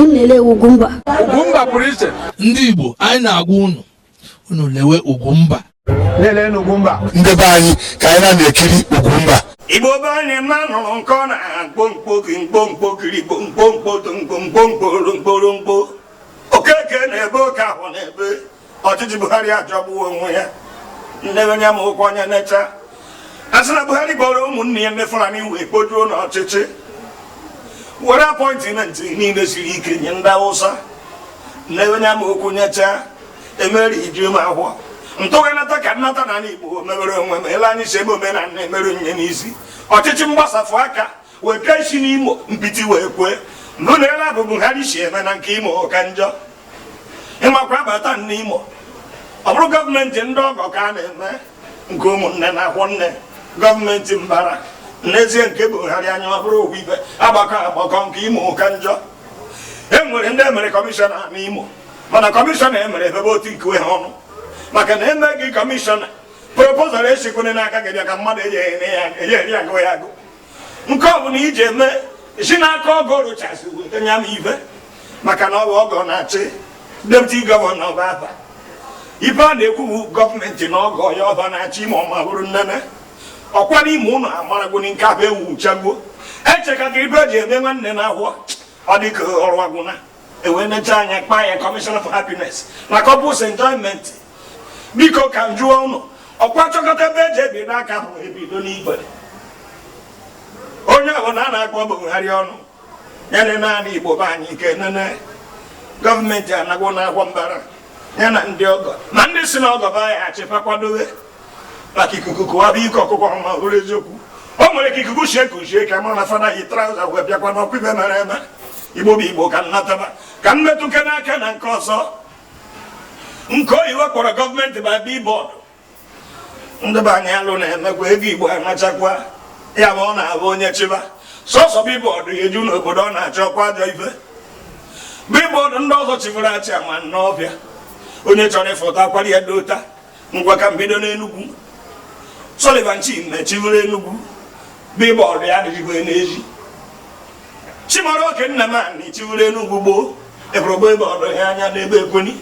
Unu na-ele Ugwumba. Ugwumba pụrụ iche. Ndị Igbo, anyị na-agwa unu, unu lewe Ugwumba. Lelee Ugwumba. Ndị be anyị, ka anyị na-ekiri Ugwumba. Igbo be anyị na nụrụ nke ọ na-akpọ mkpo mkpo mkpokiri mkpo mkpo mkpo mkpo mkporo mkporo mkpo. Okeke na-ebe oke ahụ na-ebe ọchịchị Buhari ajọgbuo onwe ya. Ndebe ya ma ụkwụ onye necha a sị na Buhari kpọrọ ụmụnne ya ndị Fulani wee kpojuo n'ọchịchị, were appointment niile siri ike nye ndị Awụsa. Ndebe ya ma okwu nyecha emeri iju m ahụ ntụghanata ka nnata n'ala Igbo mebere onwe m ele anyị si ebe omenala emerụ nye n'isi ọchịchị mgbasafụ aka wee pịa isi n'Imo mpiti wee kwee mbụ na ele abụ Buhari si eme na nke Imo ka njọ. Ịmakwa abata n'Imo, ọ bụrụ gọọmenti ndị ọgọ ka a na-eme nke ụmụnne na akwọ nne gọọmenti mbara n'ezie nke Buhari anya ọ bụrụ okwu ibe agbakọ agbakọ nke Imo ka njọ. E nwere ndị emere kọmishọna n'Imo, mana kọmishọna emere ebe otu ikuwe ha ọnụ maka na emeghị kọmishọna proposal esikwene n'aka gị bịa ka mmadụ eji agụ ya agụ nke ọ bụla iji eme si n'aka ọgọ Rochas weta nya m ibe maka na ọ bụ ọgọ na-achị deputy governor bụ aba ife a na-ekwu bụ gọọmenti na ọgọ ya ọba na-achị Imo ma bụrụ nnene ọkwa n'ime ụlọ amaragoni nke abụ ewu chagbuo echeka ka ibe eji eme nwanne na ahụọ ọ dị ka ọrụ agwụna ewee necha anya kpaa ya commissioner for happiness na couples enjoyment. Biko ka m jụọ ụnụ, ọkwa chọkọta ebe eji ebido aka bụ ebido n'igwe onye ọbụla a na-akpọ Buhari ọnụ ya na naanị Igbo be anyị ike nene gọọmenti anagwo na-akwọ mbara ya na ndị ọgọ na ndị si na ọgọ ba ya achịkwa kwadobe maka ikuku kụwa bụ ike ọkụkọ ma bụrụ eziokwu. O nwere ka ikuku si ekuzie ka mara na fada yi trouser wee bịakwa n'ọkwa ibe mere eme. Igbo bụ Igbo ka nnataba ka mmetụke n'aka na nke ọzọ nke oyibo kpọrọ gọọmenti by billboard. Ndị be anyị alụ na-emekwa ego Igbo anachakwa ya ma ọ na-abụ onye chịba sọsọ billboard ya eju n'obodo ọ na-achọ ọkwa ajọ ife. Billboard ndị ọzọ chịburu achị ama n'ọbịa onye chọrọ ịfụta akwara ya dota ngwa ka mbido n'Enugwu. Sullivan Chime chịburu Enugwu, billboard ya adịghịkwa n'ezi. Chimaroke Nnamani chịburu Enugwu gboo, ebụrụ billboard ya anya n'ebe Ekweni.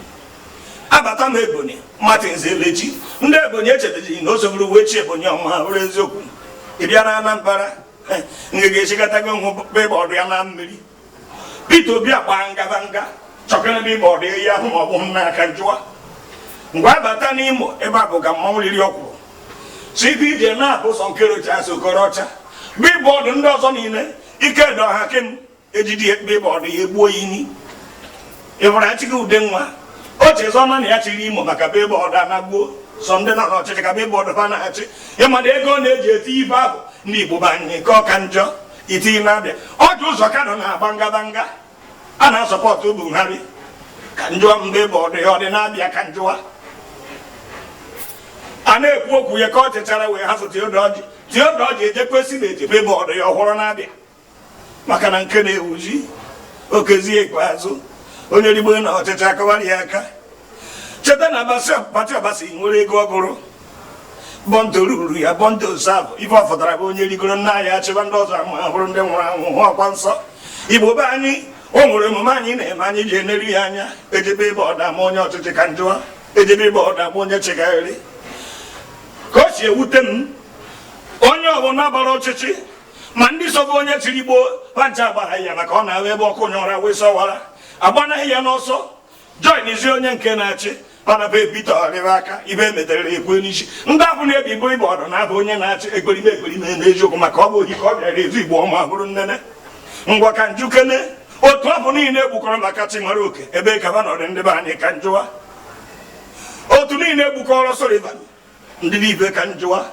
Abata m Ebonyi, Martins Elechi ndị Ebonyi echetajighị na o sogburu wee chi Ebonyi ọma bụrụ eziokwu. Ị bịa na Anambra, nke ga-echikọtago hụ billboard ya na mmiri. Peter Obi agba ngabanga chọkere billboard ya ahụ ma ọ bụ m n'aka njụwa. Ngwa abata n'Imo ebe a bụ ka mmanwụ riri ọkwụrụ si ibe ije na-abụ sọ nke Rochas Okorocha billboard ndị ọzọ niile ike dị ọha kem ejidi billboard ya egbuo ya ini. Ịhụrụ achịghị ude nwa o chezọna na ya chịrị Imo maka billboard anagbuo sọ ndị nọ n'ọchịchị ka billboard ha na-achị. Ịmana ego na-eji eti ife ahụ ndị Igbo bụ anyị nke ọka njọ iti na-abịa Orji Uzor Kalu na-agba ngabanga a na-asọpọtụ Buhari ka njụwa mgbe bọọdụ ya ọ dị na-abịa ka njụwa a na-ekwu okwu ya ka ọ chechara wee hafụ Theodoji Theodoji ejekwesị na ejebe bọọdụ ya ọhụrụ na-abịa maka na nke na-ewuzi okezie ikpeazụ onye rigbo na ọchịchị akọwara ya aka. Cheta na Pati Ọbasi nwere ego ọgụrụ bọntụ ruru ya bọntụ sabụ ife ọ fọtara bụ onye rigoro nna ya achịba ndị ọzọ ama hụrụ ndị nwụrụ anwụ hụ ọkwa nsọ. Igbo be anyị o nwere omume anyị na-eme anyị ji eneru ya anya ejebe ebe ọ dama onye ọchịchị ka njụwa ejebe ebe ọ dama onye chigharịrị ka o si ewute m onye ọbụla gbara ọchịchị ma ndị sobe onye chịrị gboo pancha agbaghaghị ya maka ọ na-ahụ ebe ọkụ nyụra wee sọwara agbanaghị ya n'ọsọ join izi onye nke na-achị mana be Peter ọrịba aka ibe emetere ekwe n'isi ndị ahụ na-ebibo ibe ọdụ na-abụ onye na-achị ekperime ekperime n'eziokwu maka ọ bụ ohi ka ọ bịara ezu Igbo ọma bụrụ nnene. Ngwa ka njukene otu abụ niile egbukọrọ maka Chimaroke ebe ka ba nọdụ ndị be anyị ka njụwa otu niile egbukọrọ Sullivan ndị ibe ka njụwa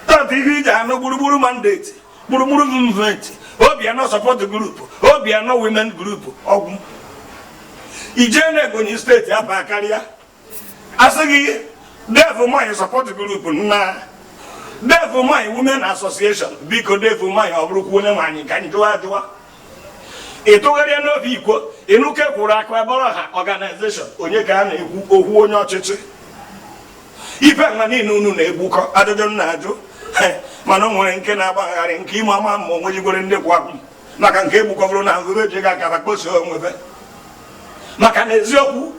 tata ihe iji anụ gburugburu mandate gburugburu movement Obiano support group Obiano women group ọgwụ ijee na Ebonyi steeti aba karịa asị gị Dave Umahi support group na Dave Umahi women association biko Dave Umahi ọ bụrụkwa onye nwaanyị ka njụwa ajụwa ị tụgharịa n'obi ikwo ịnụke kwuru akụ ebọrọ ha organization onye ka a na-ekwu okwu onye ọchịchị ife nwa niile unu na-egbukọ ajụjụ m na-ajụ mana o nwere nke na-agbagharị nke ime ama ma onwe jigwere ndị kwa Maka nke egbukọbụrụ na nzube ji ga akaba kposo onwebe. Maka na eziokwu,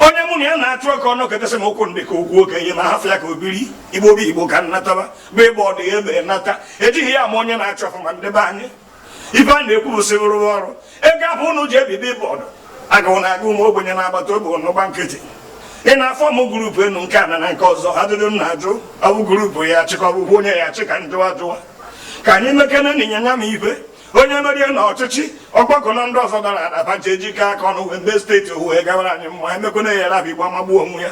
onye mụ na ya na-achụ oke ọnụ ketesị m ụkwụ ndị ka okwu okenye ma hafụ ya ka obiri Igbo bụ Igbo ka nnataba bụ ebe ọ dị ebe nata ejighị ya ama onye na-achụ ọfụma. Ndị be anyị, ife a na-ekwu bụ sịrụrụ ọrụ ego afọ unu ji ebibi bọọdụ agụụ na-agụ ụmụ ogbenye na-agbata obi n'ụgba nkịtị. Ị na-afọ m group enu nke ana na nke ọzọ, ajụjụ m na-ajụ, ọ bụ group ya achịkọ, ọ onye ya achị? Ka njụwa jụwa ka anyị mekene na ịnyanya m ife onye merie na ọchịchị ọgbakọ na ndị ọzọ dara adaba nche ejikọ aka ọnụ wee mee steeti wee gawara anyị mma. Emekwana ya rabụ Igbo amagbuo onwe ya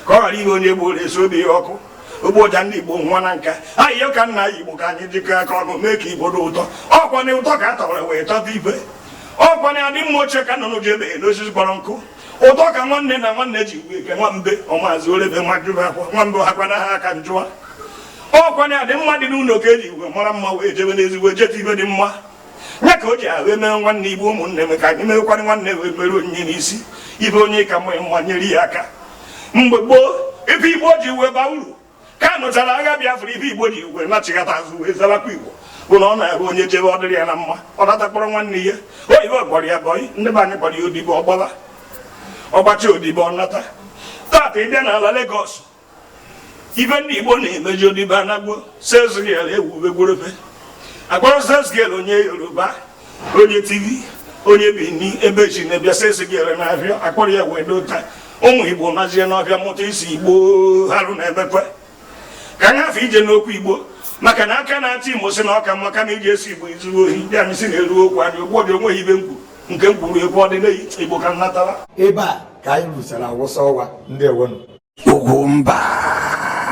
ka ọ ghara ibe onye gburu esi obi ya ọkụ ogbu ụja ndị Igbo nwa na nka ahịhịa ka nna ya. Igbo, ka anyị jikọọ aka ọnụ mee ka Igbo dị ụtọ. Ọkwa na ụtọ ka a tọrọ wee tọta ife, ọkwa na adị mma ochie ka nnụnụ ji ebe n'osisi kpọrọ nkụ ụtọ ka nwanne na nwanne ji wee ke nwambe ọmazi orebe nwajụba akwa nwambe ha ha aka njụwa. Ọkwa na adị mma dị n'ụlọ ka eji igwe mara mma wee jebe n'ezigbo jeta ibe dị mma ya ka o ji ahụ eme nwanne. Igbo ụmụnne m, ka anyị mekwanị nwanne wee mere onyinye n'isi ibe onye ka mma mma nyere ya aka. Mgbe gboo, ife Igbo ji wee baa uru ka a nụchara agha Biafra, ife Igbo ji wee nachighata azụ wee zabakwa Igbo bụ na ọ na-ahụ onye jebe, ọ dịrị ya na mma, ọ natakpọrọ nwanne ya oyibo kpọrọ ya boy. Ndị be anyị kpọrọ ya odibo. Ọgbaba ọgbachi odibo ọnata. Tata ịbịa n'ala Lagos, ife ndị Igbo na-emeji odibo anagbo sales girl ewubegworofe akpọrọ sales girl onye Yoruba, onye Tiv, onye Benin, ebe chi na-ebịa sales girl na-abịa akpọrọ ya wee dota. Ụmụ Igbo nazie n'ọbịa mụta isi Igbo harụ na-emekwe ka anyị afọ ije n'okwu Igbo, maka na aka na-achị Imo si na ọka mma kama iji esi Igbo izu ohi ndị anyị si na-eru okwu anyị ogbu ọdị onweghị ibe nkwu nke m kwuru ekwu ọdịnihu Igbo ka m natara. Ebe a ka anyị rusara awụsa ọwa ndị ewenu. Ugwumba.